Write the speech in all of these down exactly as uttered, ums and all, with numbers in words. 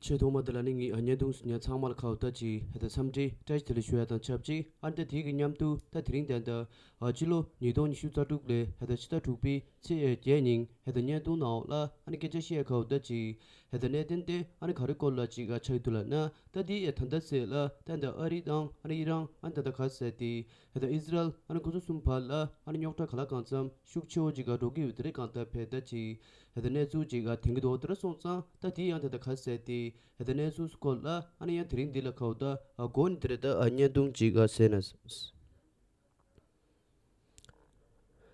ཆེས་ཐོག་མ་དེ་ལ་ནི་ངས་ཨ་བརྙན་ཐུང་གཟིགས་མཁན་ཚང་མ་ལ་ཁ་འོ་ད་ཅིག་ཧེ་ད་འཚམས་འདྲི་བཀྲ་ཤིས་བདེ་ལེགས་ཞུ་ཡ་དང་ཆབས་ཅིག་ཨ་ནི་ད་དེའི་གི་མཉམ་དུ་ད་དེ་རིང་ད་ད་ཨ་ཕྱི་ལོ་ཉིས་སྟོང་ཉི་ཤུ་རྩ་དྲུག་ལོའི་ཧེ་ད་ཕྱི་ཟླ་དྲུག་པའི་ཚེས་ཨེ་བརྒྱད་ཉིན་ཧེ་ད་བརྙན་ཐུང་ནང་འོག་ལ་ཨ་ནི་སྐད་ཆ་བཤད་ཡ་ཁ་འོ་ད་ཅིག་ཧེ་ད་གནད་དོན་དེ་ཨ་ནི་ག་རེ་སྐོར་ལ་ཅིག་ཨ་ཆགས་ཡོད་འདུག་ལབ་ན། ད་དེ་ཨེ་ད་ད་ཚེས་ལ་ད་ད་ཨ་རི་དང་ཨ་ནི་ཨི་རན་ཨ་ནི་ད་ད་ག་ཟེར་དེ་ཧེ་ད་ཨི་ཟི་རལ་ཨ་ནི་ཁོ་ཚོ་གསུམ་བར་ལ་ཨ་ནི་རྙོག་དྲ་ག་ལ་གང་འཚམ་ཤུགས་ཆེ་བོ་ཅིག་ཨ་འགྲོ་གི་ཡོད་དེ་རེད། གང་ལྟར་ཕེ་ད་ཅིག་ད་ད་གནས་ཚུལ་ཅིག་ཨ་ཐོན་གི་འདུག་དེ་འདྲ་སོང་ཙང་ད་དེ་ཡང་ད་ད་ག་ཟེར་དེ་ད་ད་གནས་ཚུལ་སྐོར་ལ་ཨ་ནི་ཡང་དེ་རིང་འདི་ལ་ཁ་འོ་ད་ཨ་འགོ་ནས་དེ་རེད། ད་ཨ་བརྙན་ཐུང་ཅིག་ཨ་ཟེར་ན།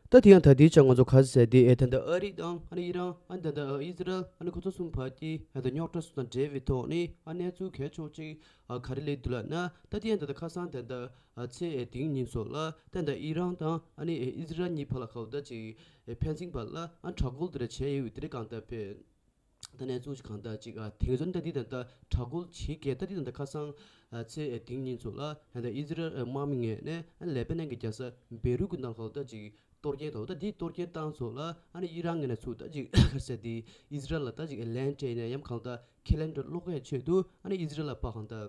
ད་དེ་ཡང་ད་དེའི་ཆ་ང་ཚོ་ག་ཟེར་དེ་ཨེ་ད་ད་ཨ་རི་དང་ཨ་ནི་ཨི་རན་ཨ་ནི་ད་ད་ཨི་ཟི་རལ་ཨ་ནི་ཁོ་ཚོ་གསུམ་བར་གྱི་ཨ་ད་རྙོག་དྲ་སོགས་དང་འབྲེལ་བའི་ཐོག་ནས་ཨ་གནས་ཚུལ་གལ་ཆེ་བོ་ཅིག་ཨ་ག་རེ་སླེབས་འདུག་ལབ་ན། ད་དེ་ཡང་ད་ད་ཁ་སང་ད་ད་ཨ་ཚེས་ཨེ་དེ་ཉིན་སོགས་ལ་ད་ད་ཨི་རན་དང་ཨ་ནི་ཨེ་ཨི་ཟི་རལ་གཉིས་བར་ལ་ཁ་འོ་ད་ཅིག་ཨེ་ཕན་ཚུན་བར་ལ་ཨ་དྲག་རྒོལ་དེ་འདྲ་བྱས་ཡོད་པའི་དེ་འདྲ་གང་ལྟར་ཕེ། ད་གནས་ཚུལ་ཅིག་གང་ལྟར་ཅིག་ཨ་དེང་སང་ད་འདི་ད་ལྟ་དྲག་རྒོལ་བྱེད་མཁན་ད་འདི་ད་ལྟ་ཁ་སང་ཨ་ཚེས་ཨེ་དེང་ཉིན་ཚོ་ལ་ད་ལྟ་ཨི་ཟི་རལ་ཨ་དམག་མི་ངོས་ནས་ཨ་ལེ་པ་ནན་གྱི་རྒྱལ་ས་བེ་རུ་གི་ནང་ལ་ད་ཅིག་གཏོར་སྐྱོན་དང་ད་འདི་གཏོར་སྐྱོན་བཏང་ཚོ་ལ་ཨ་ནི་ཨི་རན་ངོས་ནས་ཚུར་ད་ཅིག་ག་ཟེར་དེ་ཨི་ཟི་རལ་ལ་ད་ཅིག་ལན་སྤྲད་ནས་ཡང་གང་ལྟར་ཁས་ལེན་འདྲ་སློག་ཡ་ཆེད་དུ་ཨ་ནི་ཨི་ཟི་རལ་ལ་ཕར་གང་ལྟར་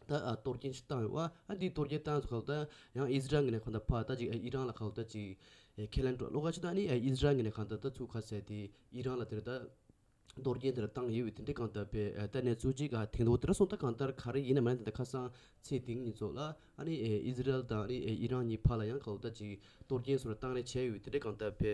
ད་ཨ་གཏོར་སྐྱོན་ཞིག་བཏང་ཡོད་པ། ཨ་འདི་གཏོར་སྐྱོན་བཏང་ཚོ་གང་ལྟར་ཡང་ཨི་ཟི་རལ་ངོས་ནས་གང་ལྟར་ཕར་ད་ཅིག་ཨི་རན་ལ་གང་ལྟར་ཅིག་ཁས་ལེན་འདྲ་སློག་ཡ་ཆེད་དུ་ཨ་ནི་ཨི་ཟི་རལ་ངོས་ནས་གང་ལྟར་ད་ཚུར་ག་ཟེར་དེ་ཨི་རན་ལ་དེར་ད། གཏོར་སྐྱོན་དེ་ལ་བཏང་ཡོད་པའི་དེ་འདྲའི་གང་ལྟར་ཕེ་ཨ་ད་གནས་ཚུལ་ཅིག་ཨ་དེང་དུ་དེ་འདྲ་སོང་ད་གང་ལྟར་ག་རེ་ཡིན་ན་མིན་ན་དེ་འདྲ་ཁ་སང་ཚེས་དེང་ཉིན་ཚོ་ལ་ཨ་ནི་ཨེ་ཨི་ཟི་རལ་དང་ཨ་ནི་ཨེ་ཨི་རན་གཉིས་བར་ལ་ཡང་གང་ལྟར་ཅིག་གཏོར་སྐྱོན་སོགས་ལ་བཏང་རེས་བྱས་ཡོད་པའི་དེ་འདྲའི་གང་ལྟར་ཕེ་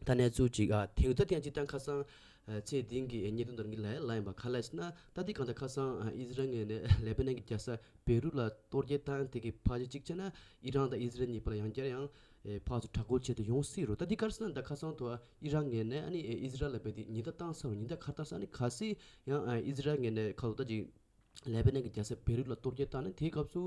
ད་གནས་ཚུལ་ཅིག་ཨ་དེང་ད་དེ་ཡང་ཅིག་ད་ཁ་སང་ཨ་ཚེས་དེང་གི་ཨེ་བརྙན་ཐུང་དེར་ངས་ལབ་ཡ་ལབ་ཡིན་པ་ག་ལ་ཟེར་ན། ད་དེ་གང་ལྟར་ཁ་སང་ཨ་ཨི་ཟི་རལ་ངོས་ནས་ལེ་པ་ནན་གྱི་རྒྱལ་ས་བེ་རུ་ལ་གཏོར་སྐྱོན་བཏང་དེ་གི་ཕལ་ཆེར་གཅིག་བྱས་ན་ཨི་རན་དང་ཨི་ཟི་རལ་གཉིས་བར་ལ་ཡང་བསྐྱར་ཡང་ཨེ་ཕར་ཚུར་དྲག་རྒོལ་བྱེད་དུ་ཡོང་སྲིད་རུང་། ད་འདི་ག་རེ་ཟེར་ན་ད་ཁ་སང་དུ་ཨི་རན་ངོས་ནས་ཨ་ནི་ཨེ་ཨི་ཟི་རལ་ལ་རྦད་དེ་ཉེན་བརྡ་བཏང་ཚར་རུང་། ཉེན་བརྡ་ག་རེ་བཏང་ཟེར་ན་ཨ་ནི་གལ་སྲིད་ཡང་ཨ་ཨི་ཟི་རལ་ངོས་ནས་ཁ་ལོ་ད་ཅིག་ལེ་པ་ནན་གྱི་རྒྱལ་ས་བེ་རུ་ལ་གཏོར་སྐྱོན་བཏང་ན་དེའི་སྐབས་སུ་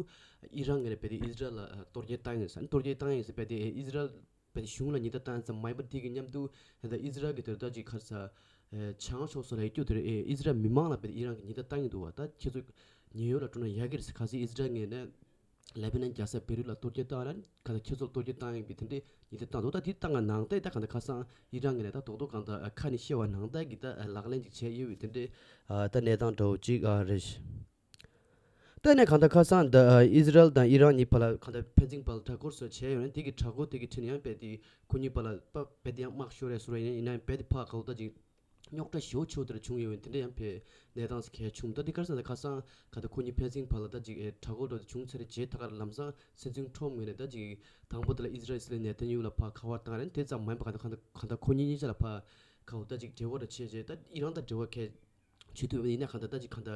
ཨི་རན་ངོས་ནས་རྦད་དེ་ཨི་ཟི་རལ་ལ་ཨ་གཏོར་སྐྱོན་བཏང་ཡིན་ཟེར། ཨ་ནི་གཏོར་སྐྱོན་བཏང་ཡིན་ཟེར་རྦད་དེ་ཨེ་ཨི་ཟི་རལ་རྦད་དེ་གཞུང་ལ་ཉེན་བརྡ་བཏང་ཡིན་ཙམ་མ་ཡིན་པར་དེ་གི་མཉམ་དུ་ད་ལྟ་ཨི་ཟི་རལ་གྱི་དེར་ད་ཅིག་ག་རེ་ཟེར་ཨེ་བྱང་ཕྱོགས་སུ་ལ་ཡོད་རྒྱུ་དེར་ཨེ་ཨི་ཟི་རལ་མི་མང་ལ་རྦད་དེ་ཨི་རན་གྱི་ཉེན་བརྡ་བཏང་གི་འདུག་བ། ད་ཁྱེད་ཚོ་ཉེན་གཡོལ་ལ་འགྲོ་ན་ཡག་གི་རེད་ཟེར། གལ་སྲིད་ཨི་ཟི་རལ་ངོས་ནས་ལེ་པ་ནན་རྒྱལ་ས་བེ་རུ་ལ་གཏོར་སྐྱོན་བཏང་ན་གང་ལྟར་ཁྱེད་ཚོར་གཏོར་སྐྱོན་བཏང་ཡིན་པའི་དེ་འདྲའི་ཉེན་བརྡ་བཏང་འདུག་ད་དེ་བཏང་ག་ནང་བསྟན་ད་གང་ལྟར་ཁ་སང་ཨི་རན་ངོས་ནས་ད་རྡོག་རྡོག་གང་ལྟར་ཨ་ཁ་ནས་བཤད་པ་ནང་བསྟན་གྱི་ད་ཨ་ལག་ལེན་ཅིག་བྱས་ཡོད་པའི་དེ་འདྲའི་ཨ་ད་གནས་སྟངས་འདྲ་བོ་ཅིག་ཨ་རེད། ད་ནས་གང་ལྟར་ཁ་སང་ད་ཨ་ཨི་ཟི་རལ་དང་ཨི་རན་གཉིས་བར་ལ་གང་ལྟར་ཕན་ཚུན་བར་ལ་དྲག་རྒོལ་སོགས་བྱས་ཡོད་ན་དེ་གི་དྲག་རྒོལ་དེ་གི་ཁྲོད་ནས་ཡང་རྦད་དེ་ཁོ་གཉིས་བར་ལ་པ་རྦད་དེ་ཡང་དམག་ཤོར་རེད་སོ་རེད། ཡིན་ན་ཡང་རྦད་དེ་ཕར་གང་ལྟར་ཅིག་རྙོག་དྲ་ཞེ་པོ་ཆེ་བོ་དེ་འདྲ་བྱུང་ཡོད་པའི་དེ་འདྲ་ཡང་ཕེ་གནས་སྟངས་གལ་ཆུང་། ད་འདི་ག་རེ་ཟེར་ན་ཁ་སང་ག་ད་ཁོ་གཉིས་ཕན་ཚུན་བར་ལ་ད་ཅིག་ཨེ་དྲག་རྒོལ་འདྲ་བོ་བྱུང་ཚར་རྗེས་ད་ག་ལམ་སང་སྲིད་འཛིན་ཁྲོམ་ངོས་ནས་ད་ཅིག་དང་པོ་དེ་ལ་ཨི་ཟི་རལ་སྲིད་བློན་ནེ་ཐན་ཡ་ཧུ་ལ་ཕར་ཁ་པར་བཏང་རན། དེ་ཙམ་མ་ཡིན་པ་ག་ད་ག་ད་ག་ད་ཁོ་གཉིས་གཉིས་ཆ་ལ་ཕར་ཁ་པར་ད་ཅིག་འབྲེལ་བ་འདྲ་བྱས་རྗེས་ད་ཨི་རན་དང་འབྲེལ་བ་གལ་ཆེ་དུས་ཡིན་ན་ག་ད་ད་ཅིག་ག་ད་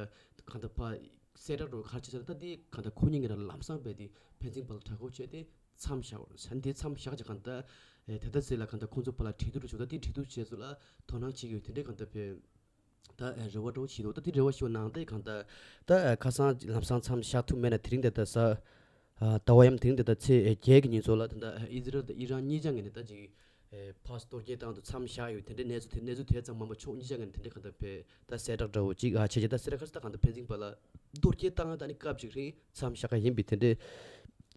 ག་ད་ཕར་གསལ་བསྒྲགས་འདྲ་བོ་ག་རེ་བྱས་ཟེར་ན་ད་དེ་ག་ད་ཁོ་གཉིས་ངོས་ནས་ལམ་སང་རྦད་དེ་ཕན་ཚུན་བར་ལ་དྲག་རྒོལ་བྱས་ཏེ། མཚམས་བཞག་ཟེར་ན་དེ་མཚམས་བཞག་ཅིག་གང་ལྟར་ཨེ་དེ་ལྟར་ཟེར་ལ་གང་ལྟར་ཁོང་ཚོ་བར་ལ་གྲོས་བསྡུར་བྱུང་ད་དེ་གྲོས་བསྡུར་བྱས་ཚུལ་ལ་དོ་སྣང་བྱེད་ཀྱི་ཡོད། དེ་འདྲའི་གང་ལྟར་བས་ད་ཨེ་རེ་བ་འདྲ་བོ་ཞིག་འདུག་ད་དེ་རེ་བ་ཞིག་ནང་དེ་གང་ལྟར་ད་ཨེ་ཁ་སང་ལམ་སང་མཚམས་བཞག་ཐུབ་མེད་ན་དེ་རིང་དེ་ལྟར་ས་ཨ་ཟླ་བ་ཡམ་དེ་རིང་དེ་ལྟར་ཚེས་ཨེ་བརྒྱད་ཀྱི་ཉིན་ཚོ་ལ་དེ་ལྟར་ཨེ་ཨི་ཟི་རལ་དང་ཨི་རན་གཉིས་ཆ་ངོས་ནས་ད་ཅིག་ཨེ་ཕར་གཏོར་སྐྱོན་བཏང་དུ་མཚམས་བཞག་ཡོད། དེ་འདྲའི་གནས་ཚུལ་དེ་གནས་ཚུལ་དེ་ཙམ་མང་པོ་ཕྱོགས་གཉིས་ཆ་ངོས་ནས་དེ་འདྲའི་གང་ལྟར་བས་ད་གསལ་བསྒྲགས་འདྲ་བོ་ཅིག་ཨ་བྱས་རྗེས་ད་གསལ་བསྒྲགས་ཁ་སང་ད་གང་ལྟར་ཕན་ཚུན་བར་ལ་གཏོར་སྐྱོན་བཏང་ད་ནི་སྐབས་ཅིག་རིང་མཚམས་བཞག་ག་ཡིན་པའི་དེ་འདྲའི་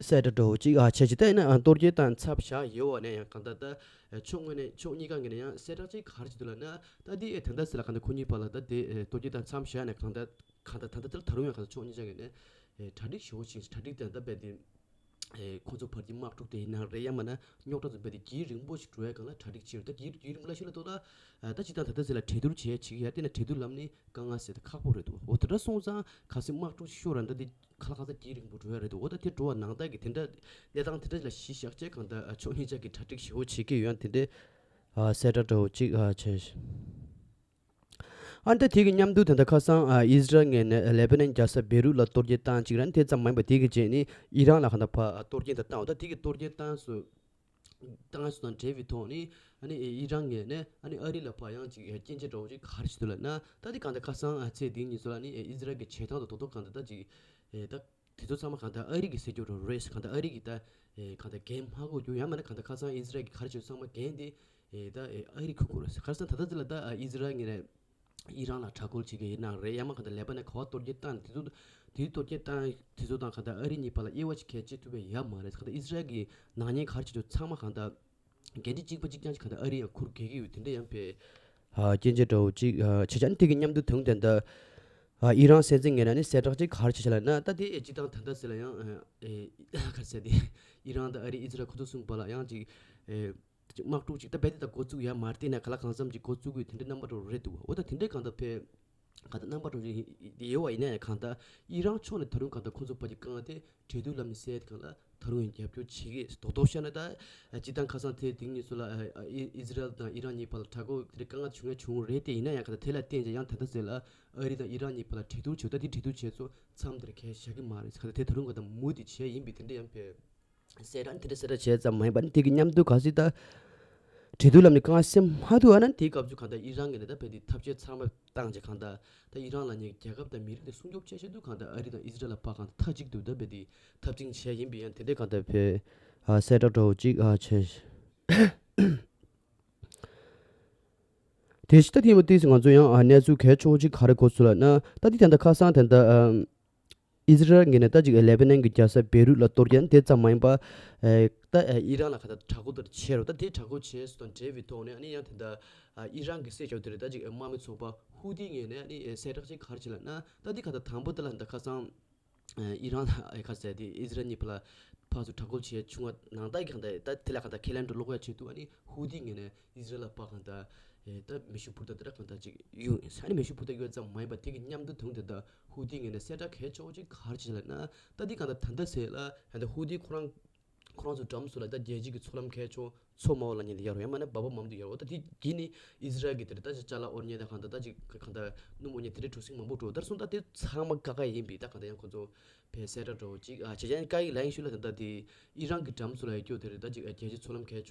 གསལ་བསྒྲགས་འདྲ་བོ་ཅིག་ཨ་བྱས་རྗེས་ད་ཡིན་ན་ཨ་གཏོར་སྐྱོན་བཏང་མཚམས་བཞག་ཡོད་བ་ནས་ཡང་གང་ལྟར་ད་ཕྱོགས་ངོས་ནས་ཕྱོགས་གཉིས་ཀ་ངོས་ནས་ཡང་གསལ་བསྒྲགས་ཅིག་ག་རེ་བྱེད་འདུག་ལབ་ན། ད་དེ་ཨེ་ད་ལྟ་ཟེར་ལ་གང་ལྟར་ཁོ་གཉིས་བར་ལ་ད་དེ་ཨེ་གཏོར་སྐྱོན་བཏང་མཚམས་བཞག་ནས་གང་ལྟར་གང་ལྟར་ད་ལྟ་ད་རུང་ཡང་གང་ལྟར་ཕྱོགས་གཉིས་ཆ་ངོས་ནས་ཨེ་གྲ་སྒྲིག་ཞེ་པོ་ཅིག་གྲ་སྒྲིག་དང་ད་རྦད་དེ་ཨེ་ཁོ་ཚོ་བར་གྱི་དམག་འཁྲུག་དེ་ཡིན་ན་རེད་ཡང་མིན་ན་རྙོག་དྲ་ཚོ་རྦད་དེ་རྒྱུན་རིང་པོ་ཞིག་འགྲོ་ཡ་སྒང་ལ་གྲ་སྒྲིག་བྱེད་རེད། ད་རྒྱུན་རྒྱུན་རིང་པོ་ལ་ཞིག་ལ་ལྟོས་ད་ཨ་ད་ཅི་ད་ད་ལྟ་ཟེར་ལ་གྲོས་བསྡུར་བྱེད་བྱེད་ཀྱི་ཡ་དེ་ན་གྲོས་བསྡུར་ལམ་ནི་དཀའ་ངལ་ཟེར་ད་ཁག་པོ་རེད་འདུག་འོ་དེ་འདྲ་སོང་ཙང་གལ་སྲིད་དམག་འཁྲུག་ཤོར་ར་ད་དེ་ཁ་ལ་ཁ་ཚ་རྒྱུན་རིང་པོ་འགྲོ་ཡ་རེད་འདུག་འོ་ད་དེ་འགྲོ་བ་ནང་ལྟར་གྱི་དེ་འདྲ་གནས་སྟངས་དེ་འདྲ་ལ་གཞི་བཞག་བྱས་གང་ལྟར་ཕྱོགས་གཉིས་ཆ་གི་གྲ་སྒྲིག་ཞེ་པོ་བྱེད་ཀྱི་ཡོད་ཡང་དེ་འདྲའི་ཨ་གསལ་བསྒྲགས་འདྲ་བོ་ཅིག་ཨ་བྱས། ཨ་ནི་ད་དེ་གི་མཉམ་དུ་ད་ལྟ་ཁ་སང་ཨ་ཨི་ཟི་རལ་ངོས་ནས་ལེ་པ་ནན་རྒྱལ་ས་བེ་རུ་ལ་གཏོར་སྐྱོན་བཏང་ཅིག་ར་ནི་དེ་ཙམ་མ་ཡིན་པ་དེ་གི་རྗེས་ནི་ཨི་རན་ལ་གང་ལྟར་ཕར་གཏོར་སྐྱོན་དེ་བཏང་བ་ད་དེ་གི་གཏོར་སྐྱོན་བཏང་སོ་བཏང་སོ་དང་འབྲེལ་བའི་ཐོག་ནས་ཨ་ནི་ཨི་རན་ངོས་ནས་ཨ་ནི་ཨ་རི་ལ་ཕར་ཡང་ཅིག་སྐྱོན་བརྗོད་འདྲ་བོ་ཅིག་ག་རེ་བྱེད་འདུག་ལབ་ན། ད་དེ་གང་ལྟར་ཁ་སང་ཨ་ཚེས་དེ་ཉིན་སོ་ལ་ནི་ཨི་ཟི་རལ་གྱི་བྱེད་སྟངས་དང་རྡོག་རྡོག་གང་ལྟར་ད་ཅིག་ཨེ་ད། དེ་ཚོ་ཚང་མ་གང་ལྟར་ཨ་རི་གི་ཟེར་རྒྱུ་རེད། རེས་གང་ལྟར་ཨ་རི་གི་ད་ཨེ་གང་ལྟར་འགན་མ་འཁུར་རྒྱུ་ཡང་མིན་ན་གང་ལྟར་ཁ་སང་ཨི་ཟི་རལ་གི་ག་རེ་བྱེད་ཚང་མ་འགན་དེ་ཨེ་ད་ཨེ་ཨ་རི་འཁུར་དགོས་རེད། ཁ་སང་ད་ལྟ་འདི་ལ་ད་ཨ་ཨི་ཟི་རལ་ངོས་ནས་ཨི་རན་ལ་དྲག་རྒོལ་བྱེད་ཀྱི་ཡིན་ན་རེད་ཡང་མིན་ན་གང་ལྟར་ལེ་པ་ནན་ག་བ་གཏོར་སྐྱོན་བཏང་དེ་ཚོ་དེ་གཏོར་སྐྱོན་བཏང་དེ་ཚོ་དང་གང་ལྟར་ཨ་རི་གཉིས་བར་ལ་དབྱེ་བ་ཅིག་ཕྱེ་ཐུབ་པ་ཡོད་མ་རེད། གང་ལྟར་ཨི་ཟི་རལ་གི་ནག་ཉེས་ག་རེ་བྱེད་རྒྱུ་ཚང་མ་གང་ལྟར། འགན་འཁྲི་གཅིག་པ་གཅིག་རྐྱང་ཞིག་གང་ལྟར་ཨ་རི་ཡང་འཁུར་དགོས་ཀྱི་ཡོད། དེ་འདྲ་ཡང་ཕེ་ཨ་སྐྱོན་བརྗོད་འདྲ་བོ་གཅིག་ཨ་བྱས་ཙང་དེ་གི་མཉམ་དུ་དུང་ལྡན་ད་ ཨ་ཨི་རན་སྲིད་འཛིན་ངོས་ནས་ནི་གསལ་བསྒྲགས་ཅིག་ག་རེ་བྱས་བྱས་ལབ་ན། ད་དེ་སྤྱིར་བཏང་ད་ལྟ་ཟེར་ལ་ཡང་ཨ་ཨེ་ག་རེ་ཟེར་དེ་ཨི་རན་དང་ཨ་རི་ཨི་ཛི་རལ་ཁོ་ཚོ་གསུམ་བར་ལ་ཡང་ཅིག་ཨེ་དམག་འཁྲུག་ཅིག་ད་རྦད་དེ་ད་འགོ་བཙུགས་ཡ་མ་རེད། དེ་ན་ག་ལ་གང་འཚམ་ཅིག་འགོ་བཙུགས་དགོས་དེ་འདྲའི་རྣམ་པ་འདྲ་བོ་རེད་འདུག་འོ་ད་དེ་འདྲའི་གང་ལྟར་ཕེ་གང་ལྟར་རྣམ་པ་འདྲ་བོ་ཅིག་ཡོད་པ་ཡིན་ན་ཡང་གང་ལྟར་ཨི་རན་ཕྱོགས་ནས་ད་རུང་གང་ལྟར་ཁོ་ཚོ་བར་གྱི་དཀའ་ངལ་དེ་འབྲེལ་མཐུད་ལམ་ནས་སེལ་ཡ་དེ་གང་ལ་ད་རུང་ཡང་རྒྱབ་སྐྱོར་བྱེད་ཀྱི་རྡོག་རྡོག་བཤད་ན་ད་སྤྱིར་བཏང་ཁ་སང་དེ་དེང་གཉིས་སུ་ལ་ཨི་ཨི་ཛི་རལ་དང་ཨི་རན་གཉིས་བར་ལ་དྲག་རྒོལ་དེ་འདྲའི་དཀའ་ངལ་བྱུང་ཡ་བྱུང་རེད། དེ་ཡིན་ན་ཡང་གང་ལྟར་དེ་ལ་བརྟེན་བྱས་ཡང་ད་ལྟ་ཟེར་ལ་ཨ་རི་དང་ཨི་རན་གཉིས་བར་ལ་གྲོས་བསྡུར་བྱས། ད་དེ་གྲོས་བསྡུར་བྱས་ཚོ་མཚམས་དེར་ཁས་བཞག་གི་མ་རེད། གང་ལྟར་དེ་ད་རུང་གང་ལྟར་མུ་མཐུད་བྱས་ཡིན་པའི་དེ་འདྲ་ཡང་བས། གསལ་བསྒྲགས་དེ་འདྲ་གསལ་བསྒྲགས་བྱས་ཙམ་མ་ཡིན་པ་ནི་དེ་གི་མཉམ་དུ་ག་སྲིད་ད་གྲོས་བསྡུར་ལམ་ནས་དཀའ་ངལ་སེལ་མ་ཐུབ་ཨ་ན་དེའི་སྐབས་སུ་གང་ལྟར་ཨི་རན་གྱི་ནས་ད་བས་དེ་ཐབས་ཤེས་ཚང་མ་བཏང་བྱས་གང་ལྟར་ད་ཨི་རན་ལ་ཉེ་རྒྱལ་ཁབ་དང་མི་རིགས་དེ་སྲུང་སྐྱོབ་བྱེད་ཆེད་དུ་གང་ལྟར་ཨ་རི་དང་ཨི་ཛི་རལ་ལ་ཕར་གང་ལྟར་མཐའ་གཅིག་ཏུ་ད་བས་དེ་འཐབ་འཛིང་བྱས་ཡིན་པའི་ཡང་དེ་འདྲའི་གང་ལྟར་བས་གསལ་བསྒྲགས་འདྲ་བོ་ཅིག་བྱས། དེ་བཞིན་ད་དེ་མ་ཏིས་ང་ཚོ་ཡང་གནས་ཚུལ་གལ་ཆེ་བོ་ཅིག་ག་རེ་གོ་ཚུལ་ལ་ན་ད་དེ་ད་ལྟ་ཁ་སང་ད་ལྟ་ཨི་ཛི་རལ་ངོས་ནས་ད་ཅིག་ལེ་པ་ནན་གྱི་རྒྱལ་ས་བེ་རུད་ལ་གཏོར་རྒྱག་དེ་ཙམ་མ་ཡིན་པ། ཨེ་ད་ཨེ་ཨི་རན་ལ་ག་ད་དྲག་རྒོལ་དེར་བྱས་རོགས། ད་དེ་དྲག་རྒོལ་བྱས་སུ་དང་འབྲེལ་བའི་ཐོག་ནས་ཨ་ནི་ཡང་དེ་འདྲ་ཨ་ཨི་རན་གྱི་སྲིད་ཕྱོགས་དེར་ད་ཅིག་དམག་མི་ཚོགས་པ་ཧུ་ཏི་ངོས་ནས་ཨ་ནི་ཨེ་གསལ་བསྒྲགས་ཅིག་ག་རེ་བྱས་ལབ་ན། ད་དེ་ག་ད་དང་པོ་དེ་ལ་ད་ཁ་སང་ཨེ་ཨི་རན་ཨེ་ཁ་ཟེར་དེ་ཨི་ཛི་རལ་གཉིས་བར་ལ་ཕར་ཚུར་དྲག་རྒོལ་བྱས་བྱུང་བ་ནང་ལྟར་གྱི་གང་ལྟར་ད་དེ་ལ་གང་ལྟར་ཁས་ལེན་འགྲོ་ལོག་ཡ་ཆེད་དུ་ཨ་ནི་ཧུ་ཏི་ངོས་ནས་ཨི་ཛི་རལ་ལ་ཕར་གང་ལྟར་ཨེ་ད་མེ་ཤུགས་འཕུར་མདའ་དེ་འདྲ་གང་ལྟར་ཅིག་གཡུག་ཡིན་ས་ནི་མེ་ཤུགས་འཕུར་མདའ་གཡུག་ཙམ་མ་ཡིན་པ་དེ་གི་མཉམ་དུ་དུང་དེ་ད་ཧུ་ཏི་ངོས་ནས་གསལ་བསྒྲགས་གལ་ཆེ་བོ་ཅིག་ག་རེ་བྱས་ལབ་ན། ད་འདི་གང་ལྟར་ད་ལྟ་ཟེར་ལ་ད་ལྟ་ཧུ་ཏི་ཁོ་རང་ཁོ་རང་ཚོ་འགྲམ་སུ་ལ་ད་རྒྱལ་སྤྱི་གི་ཚོགས་ལམ་གལ་ཆེ་མཚོ་དམར་པོ་ལ་ཉེ་དེ་ཡོད་རེད། ཡང་མིན་ན་འབའ་པ་མང་དུ་ཡོད་རེད། ད་དེ་གི་ནི་ཨི་ཟི་རལ་གི་དེ་རེད། ད་ཅ་ལག་དབོར་མཁན་དང་གང་ལྟར་ད་ཅིག་གང་ལྟར་སྣུམ་དབོར་མཁན་དེ་འདྲའི་གྲུ་གཟིངས་མང་པོ་འགྲོ། ད་སོང་ད་དེ་ཚང་མ་བཀག་ག་ཡིན་པས། ད་གང་ལྟར་ཡང་ཁོ་ཚོ་བས་གསལ་བསྒྲགས་འདྲ་བོ་ཅིག་ཨ་བྱས་ཀྱང་བཀག་གི་ལན་ཞུ་ལ་ད་ལྟ་དེ་ཨི་རན་གྱི་འགྲམ་སུ་ལ་ཡོད་རྒྱུ་དེ་རེད། ད་ཅིག་རྒྱལ་སྤྱིའི་མཚོ་ལམ་གལ་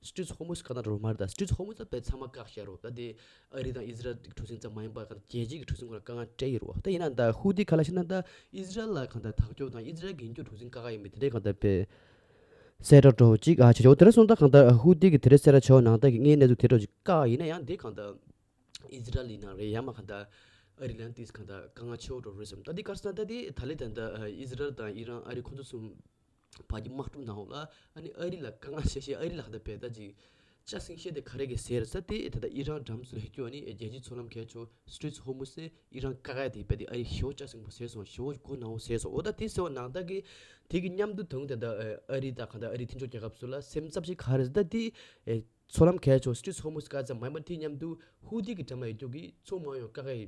ཆེ་Strait of Hormuz བཀག་སྟངས་འདྲ་བོ་མ་རེད། ད་Strait of Hormuz ད་བས་ཚང་མ་བཀག་བཞག་རོགས། ད་དེ་ཨ་རི་དང་ཨི་ཟི་རལ་གྱི་གྲུ་གཟིངས་ཙམ་མ་ཡིན་པར་གང་ལྟར་རྒྱལ་སྤྱིའི་གྲུ་གཟིངས་ཁོ་རང་དཀའ་ངལ་འཕྲད་ཡོད་རེད་བ། ད་ཡིན་ན་ད་ཧུ་ཏི་ག་ལ་ཤི་ན་ད་ཨི་ཟི་རལ་ལ་གང་ལྟར་དག་སྐྱོ་དང་ཨི་ཟི་རལ་གྱི་ཡིན་རྒྱུ་གྲུ་གཟིངས་བཀག་ག་ཡིན་པའི་དེ་འདྲའི་གང་ལྟར་བས་གསལ་བསྒྲགས་འདྲ་བོ་ཅིག་ཨ་བྱས་ཆོག་དེ་འདྲ་སོང་ད་གང་ལྟར་ཧུ་ཏི་གི་དེ་འདྲའི་གསལ་བསྒྲགས་བྱས་པ་ནང་ལྟར་གྱི་དངོས་གནས་ཚུལ་དེ་འདྲ་བོ་ཅིག་བཀག་ཡིན་ན་ཡང་དེ་གང་ལྟར་ཨི་ཟི་རལ་ཡིན་ན་རེད། ཡང་མ་གང་ལྟར་ཨ་རི་ལན་ཏིས་གང་ལྟར་དཀའ་ངལ་ཆེ་བོ་འགྲོ་རེད་བསམ། ད་འདི་གར་སོང་ད་འདི་ད་ལི་ད་ལྟ་ཨི་ཟི་རལ་དང་ཨི་རན་ཨ་རི་ཁོ་ཚོ་གསུམ་བར་གྱི་དམག་འཁྲུག་ནང་ལ་ཨ་ནི་ཨ་རི་ལ་དཀའ་ངལ་ཤ་ཤེས། ཨ་རི་ལ་གང་ལྟར་བས་ད་ཅིག་ཅ་སིང་ཤེས་དེ་ག་རེ་གི་ཟེར་ས་དེ་ད་ལྟ་ཨི་རན་འགྲམ་སུ་ལ་སྐྱོ་ཨ་ནི་རྒྱལ་སྤྱིའི་མཚོ་ལམ་གལ་ཆེ་Strait of Hormuz སེ་ཨི་རན་བཀག་ཡ་དེ་བས་དེ་ཨ་རི་ཞེ་བོ་ཅ་སིང་པོ་ཟེར་སོང་། ཞེ་བོ་མགོ་ནག་པོ་ཟེར་སོང་། འོ་ད་དེ་ཟེར་བ་ནང་ལྟར་གི་དེ་གི་མཉམ་དུ་དུང་དེ་ད་ཨ་རི་ད་གང་ལྟར་ཨ་རི་མཐུན་ཕྱོགས་རྒྱལ་ཁབ་ཚོ་ལ་སེམས་འཚབ་ཤིག་ག་རེ་ཟེར་ད་དེ་མཚོ་ལམ་གལ་ཆེ་Strait of Hormuz བཀག་ཙམ་མ་ཡིན་པར་དེ་མཉམ་དུ་ཧུ་ཏི་གི་འགྲམ་ལ་ཡོད་རྒྱུ་གི་མཚོ་མ་ཡོང་བཀག་ཡ་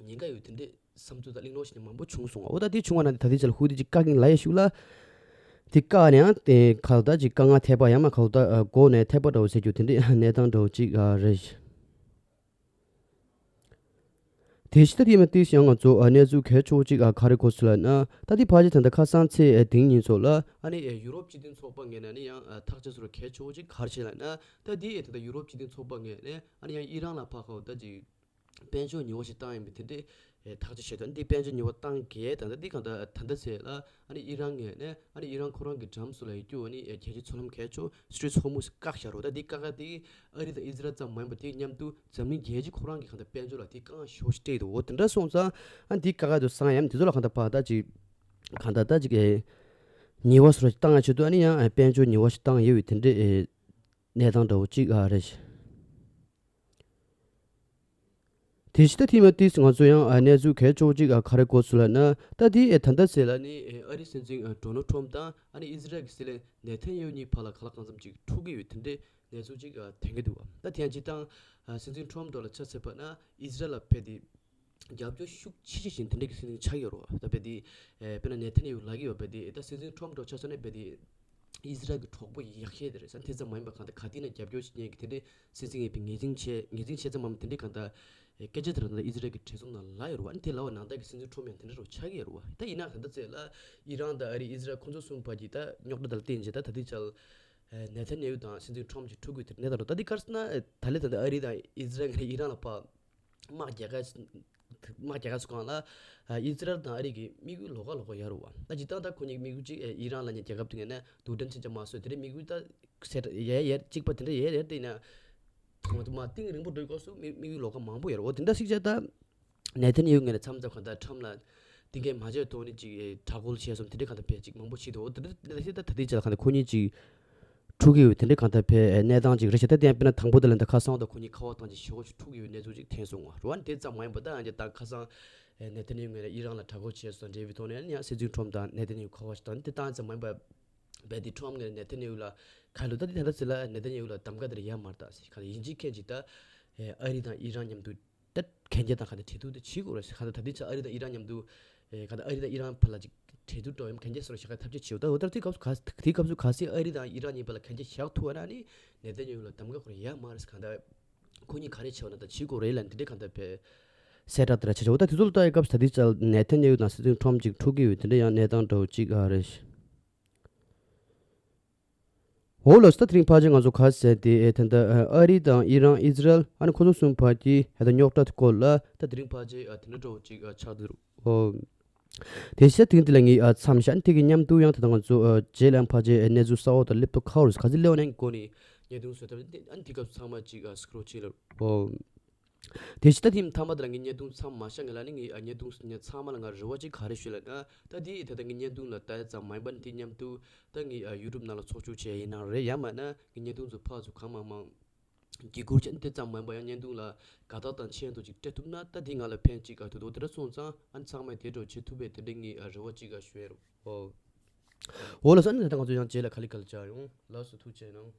ཉེན་ཁ་ཡོད་དེ་འདྲའི་བསམ་ཚུལ་དང་གླེང་སློང་བྱས་ནས་མང་པོ་བྱུང་སོང་བ། འོ་ད་དེ་བྱུང་བ་ན་ད་ལྟའི་ཆར་ལ་ཧུ་ཏི་ཅིག་བཀག་གིན་ལ་ཡ་ཤུགས་ལ་དེ་བཀག་ནས་ཡང་དེ་ག་ལ་ད་ཅིག་དཀའ་ངལ་འཕྲད་པ་ཡང་མ་ག་ལ་ད་འགོ་ནས་འཕྲད་པ་འདྲ་བོ་ཟེར་རྒྱུ་དེ་འདྲའི་གནས་སྟངས་འདྲ་བོ་ཅིག་རེད། དེ་ཕྱི་ད་དེ་མ་དེ་ཡང་ང་ཚོ་གནས་ཚུལ་གལ་ཆེ་བོ་ཅིག་ག་རེ་གོ་ཚུལ་ལ་ན། ད་དེ་ཕལ་ཆེར་ད་ལྟ་ཁ་སང་ཚེས་དེང་ཉིན་ཚོ་ལ་ཨ་ནི་ཡུ་རོབ་སྤྱི་མཐུན་ཚོགས་པ་ངོས་ནས་ནི་ཡང་ཐག་བཅད་སོར་གལ་ཆེ་བོ་ཅིག་ག་རེ་བྱས་ལ་ན། ད་དེ་ད་ལྟ་ཡུ་རོབ་སྤྱི་མཐུན་ཚོགས་པ་ངོས་ནས་ཨ་ནི་ཡང་ཨི་རན་ལ་ཕར་ཁ་བ་ད་ཅིག་དཔལ་འབྱོར་ཉེས་པ་ཞིག་བཏང་ཡིན་པའི་དེ་འདྲའི་ཐག་གཅོད་བྱས་དོན་འདི་དཔལ་འབྱོར་ཉེས་པ་བཏང་གལ་དང་ད་འདི་གང་ལྟར་ད་ལྟ་ཚེ་ལ་ཨ་ནི་ཨི་རན་ངོས་ནས་ཨ་ནི་ཨི་རན་ཁོ་རང་གི་འགྲམ་སུ་ལ་ཡོད་རྒྱུ་ཨ་ནི་རྒྱལ་སྤྱིའི་མཚོ་ལམ་གལ་ཆེ་Strait of Hormuz བཀག་བཞག་རོགས། ད་འདི་བཀག་ག་དེ་ཨ་རི་དང་ཨི་ཟི་རལ་ཙམ་མ་ཡིན་པ་དེ་མཉམ་དུ་འཛམ་གླིང་རྒྱལ་སྤྱི་ཁོ་རང་གི་གང་ལྟར་དཔལ་འབྱོར་ལ་དེ་དཀའ་ངལ་ཞེ་པོ་ཞིག་སྤྲད་འདུག་འོ་དེ་འདྲ་སོང་ཙང་ཨ་འདི་བཀག་ག་དུ་སང་ཡང་དེ་ཚོ་ལ་གང་ལྟར་ཕར་ད་ཅིག་གང་ལྟར་ད་ཅིག་ཨེ་ཉེས་པ་སོར་བཏང་ཡ་ཆེད་དུ་ཨ་ནི་ཡང་དཔལ་འབྱོར་ཉེས་པ་ཞིག་བཏང་ཡོད་པའི་དེ་འདྲའི་ཨེ་གནས་སྟངས་འདྲ་བོ་ཅིག་ཨ་རེད། དེ་ཕྱི་ད་ཐེངས་མ་ཏིས་ང་ཚོ་ཡང་ཨ་གནས་ཚུལ་གལ་ཆེ་བོ་ཅིག་ཨ་ག་རེ་གོ་ཚུལ་ལ་ན། ད་དེ་ཨེ་ད་ལྟ་ཟེར་ལ་ནི་ཨེ་ཨ་རི་སྲིད་འཛིན་ཨ་ཌོ་ནལ་ཊམ་དང་ཨ་ནི་ཨི་ཟི་རལ་གྱི་སྲིད་བློན་ནེ་ཐན་ཡ་ཧུ་གཉིས་བར་ལ་གང་ལ་གང་འཚམ་ཅིག་འཁྲུག་གི་ཡོད་དེ་འདྲའི་གནས་ཚུལ་ཅིག་ཨ་ཐོན་གྱི་འདུག་ད་དེ་ཡང་སྤྱིར་བཏང་ཨ་སྲིད་འཛིན་ཊམ་འགྲོ་ལ་ཆ་བཞག་པ་ན་ཨི་ཟི་རལ་ལ་ཕེབས་ཏེ་རྒྱབ་སྐྱོར་ཤུགས་ཆེ་ཆེ་བཞིན་དེ་འདྲའི་གི་སྲིད་འཛིན་ཆགས་ཡོད་རེད་བ། ད་ཕེབས་ཏེ་ཨེ་དཔེར་ན་ནེ་ཐན་ཡ་ཧུ་ལབ་ཀྱི་ཡོད་ཕེབས་ཏེ་ད་སྲིད་འཛིན་ཊམ་འགྲོ་ཆ་བཞག་ན་ཕེབས་ཏེ། ཨི་ཟི་རལ་གྱི་གྲོགས་པོ་ཡག་ཤོས་དེ་རེད་ཟེར། དེ་ཙམ་མ་ཡིན་པར་གང་ལྟར་ག་དུས་ན་རྒྱབ་སྐྱོར་བྱེད་མཁན་གྱི་དེ་འདྲའི་སྲིད་འཛིན་ཡིན་པའི་ངེས་འཛིན་བྱས། ངེས་འཛིན་བྱས་ཙམ་མ་ཡིན་པར་དེ་འདྲའི་གང་ལྟར་ཨེ་སྐད་ཆ་དེ་རང་ད་ཨི་ཟི་རལ་གྱི་གྲོས་ཚོགས་ནང་ལབ་ཡོད་རེད་བ། ཨ་ནི་དེ་ལབ་པ་ནང་ལྟར་གྱི་སྲིད་འཛིན་ཊམ་ཡང་དེ་འདྲ་རུ་ཆགས་ཀྱི་ཡོད་རེད་བ། ད་ཡིན་ན་གང་ལྟར་ཚེ་ལ་ཨི་རན་དང་ཨ་རི་ཨི་ཟི་རལ་ཁོང་ཚོ་གསུམ་བར་གྱི་ད་རྙོག་དྲ་དང་བརྟེན་བྱས་ད་ད་ལྟའི་ཆར་ཨེ་ནེ་ཐན་ཡ་ཧུ་དང་སྲིད་འཛིན་ཊམ་གྱི་ཐུག་དགོས་དེ་གནས་སྟངས་རེད། ད་འདི་གར་སོང་ན་ཨེ་ད་ལན་ད་ལྟ་ཨ་རི་དང་ཨི་ཟི་རལ་ངས་ཨི་རན་ལ་ཕར་དམག་རྒྱག་ག་དམག་རྒྱག་ག་སུ་གང་ལ་ཨི་ཟི་རལ་དང་ཨ་རི་གི་དམིགས་ཡུལ་ལོགས་ཀ་ལོགས་ཀ་ཡོད་རེད་བ། ད་སྤྱིར་བཏང་ད་ཁོ་གཉིས་དམིགས་ཡུལ་གཅིག་ཨི་རན་ལ་ཉེ་རྒྱལ་ཁབ་དེ་ངོས་ནས་རྡུལ་ཕྲན་མཚོན་ཆ་མ་བཟོས། དེ་འདྲའི་དམིགས་ཡུལ་ད་གསལ་ཡ་ཡ་གཅིག་པ་དེ་འདྲ་ཡ་ཡ་དེ་ཡིན་ན་ང་ཚོ་མ་གཏིང་རིང་པོ་འགྲོ་སྐབས་སུ་དམིགས་དམིགས་ཡུལ་ལོགས་ཀ་མང་པོ་ཡོད་རེད་བ། དེ་འདྲ་སྲིད་ཆ་ད་ནེ་ཐན་ཡ་ཧུ་ངོས་ནས་མཚམས་མཚམས་གང་ལྟར་ཊམ་ལ་གཏིང་སྐྱེལ་མ་བྱས་ཐོག་ནས་ཅིག་དྲག་རྒོལ་བྱས་སོང་། དེ་འདྲའི་གང་ལྟར་བས་ཅིག་མང་པོ་བྱེད་དོ། དེ་འདྲ་ད་ད་ལྟའི་ཆ་ལ་གང་ལྟར་ཁོ་གཉིས་ཅིག་འཁྲུག་གི་ཡོད་དེ་འདྲའི་གང་ལྟར་བས་གནས་སྟངས་ཅིག་རེད་ཤག་ད་དེ་ཡང་དཔེར་ན་དང་པོ་དེ་ལ་འདི་ཁ་སང་དང་ཁོ་གཉིས་ཁ་པར་བཏང་ཅིག་ཞེ་པོ་ཅིག་འཁྲུག་གི་ཡོད་གནས་ཚུལ་ཅིག་ཐོན་སོང་བ་རེད་བ། དེ་ཙམ་མ་ཡིན་པ་ད་ཡང་ཅིག་ད་ཁ་སང་ ཨེ་ནེ་ཐན་ཡ་ཧུ་ངོས་ནས་ཨི་རན་ལ་དྲག་རྒོལ་བྱས་སོང་འབྲེལ་བའི་ཐོག་ནས་ཡང་སྲིད་འཛིན་ཁྲོམ་དང་ནེ་ཐན་ཡ་ཧུ་ཁ་པར་ཞིག་བཏང་དེ་བཏང་ཙམ་མ་ཡིན་པར་རྦད་དེ་ཁྲོམ་ངོས་ནས་ནེ་ཐན་ཡ་ཧུ་ལ་ག་ལོ་ད་དེ་ད་ལྟ་ཚེ་ལ་ནེ་ཐན་ཡ་ཧུ་ལ་གདམ་ག་དེ་ར་ཡ་མ་རེད་ད་ཟེར་ག་ཡིན་གཅིག་མཁན་གཅིག་ད་ཨ་རི་དང་ཨི་རན་མཉམ་དུ་ད་གན་རྒྱ་དང་ག་ད་འབྲེལ་གཏུག་དེ་བྱེད་དགོས་རེད་ཟེར་ག་ད་ད་དེ་ཆ་ཨ་རི་དང་ཨི་རན་མཉམ་དུ་ཨེ་ག་ད་ཨ་རི་དང་ཨི་རན་བར་ལ་ཅིག་འབྲེལ་གཏུག་འགྲོ་ཡམ་གན་རྒྱ་སོར་ཞག་ག་ཐབས་ཇུས་བྱེད་ད་འོ་ད་དེ་སྐབས་སུ་ག་དེ་སྐབས་སུ་ག་སྲིད་ཨ་རི་དང་ཨི་རན་གཉིས་བར་ལ་གན་རྒྱ་བཞག་ཐུབ་པ་ན་ནི་ནེ་ཐན་ཡ་ཧུ་ལ་གདམ་ག་ཁོ་ར་ཡ་མ་རེད་ཟེར་ག་ད། ཁོ་གཉིས་ག་རེ་བྱས་པ་ན་ད་བྱེད་དགོས་རེད་ལ་འདི་འདྲའི་གང་ལྟར་བས་གསལ་བསྒྲགས་དེ་ར་བྱས་བྱས་འོ་ད་དེ་ཚོ་ལ་ལྟ་ཡི་སྐབས་ད་དེ་ཙལ་ནེ་ཐན་ཡ་ཧུ་དང་སྲིད་འཛིན་ཁྲོམ་གཅིག་འཁྲུག་གི་ཡོད་དེ་འདྲ་ཡང་གནས་སྟངས་འདྲ་བོ་གཅིག་ཨ་རེད། འོ་ལགས་སོ་ད་དེ་རིང་ཕལ་ཆེར་ང་ཚོ་ག་ཟེར་དེ་ཨེ་ད་ལྟ་ཨ་རི་དང་ཨི་རན་ཨི་ཛི་རལ་ཨ་ནི་ཁོ་ཚོ་གསུམ་བར་གྱི་ཨེ་ད་རྙོག་དྲ་དེ་སྐོར་ལ་ད་དེ་རིང་ཕལ་ཆེར་ཨ་དེ་འདྲ་འདྲ་བོ་གཅིག་ཨ་ཆགས་འདུག་འོ། དེ་བཞིན་དེ་རིང་འདི་ལ་ངས་ཨ་མཚམས་བཞག་དེ་གི་མཉམ་དུ་ཡང་ད་ལྟ་ང་ཚོ་ཨ་རྗེས་ལ་ཡང་ཕལ་ཆེར་ཨ་གནས་ཚུལ་གསར་པ་དང་སླེབས་ཐུབ་ཁག་རེད་ག་ཚོད་སླེབས་པ་ནས་གོ་ནས་བརྙན་ཐུང་བཟོ་ཐབས་དེ་ཨ་ནི་དེ་སྐབས་ཚང་མ་ཅིག་ཨ་སི་ཀྲོལ་བྱེད་ལ་ཨོ། དེ་བཞིན་ད་དེ་མཐའ་མ་དེ་ལ་ངས་བརྙན་ཐུང་མཚམས་མ་བཞག་ངེས་ལ་ནི་ངས་ཨ་བརྙན་ཐུང་ངས་ཚང་མ་ལ་ང་རེ་བ་ཅིག་ག་རེ་ཞུ་ལ་ན་ད་དེ་ད་ལྟ་ངས་བརྙན་ཐུང་ལ་ལྟ་ཡ་ཙམ་མ་ཡིན་པ་ནི་དེ་མཉམ་དུ་ད་ངས་ཨ་ཡུ་ཊུབ་ནང་ལ་ཚོགས་ཆུང་བྱས་ཡིན་ནའང་རེད་ཡང་མིན་ན་ངས་བརྙན་ཐུང་ཚོ་ཕར་ཚུར་གང་མང་མང་བརྒྱུད་སྐུར་བྱས་ནས་དེ་ཙམ་མ་ཡིན་པ་ཡང་བརྙན་ཐུང་ལ་དགའ་རྟགས་དང་མཆན་དུ་ཅིག་སྤྲད་ཐུབ་ན་ད་དེ་ང་ལ་ཕན་ཅིག་ག་ཐུབ་འདུག་དེ་འདྲ་སོང་ཙང་ཨ་ནི་ཚང་མས་དེ་འདྲ་བྱེད་ཐུབ་པའི་དེ་འདྲའི་ངས་ཨ་རེ་བ་ཅིག་ག་ཞུ་ཡ་རེད་ཨོ། འོ་ལགས་སོ་ཨ་ནི་ད་ལྟ་ང་ཚོ་ཡང་རྗེས་ལ་ག་ལེ་ག་ལེ་བཅར་ཡོང་ལགས་སོ་ཐུགས་རྗེ་གནང་།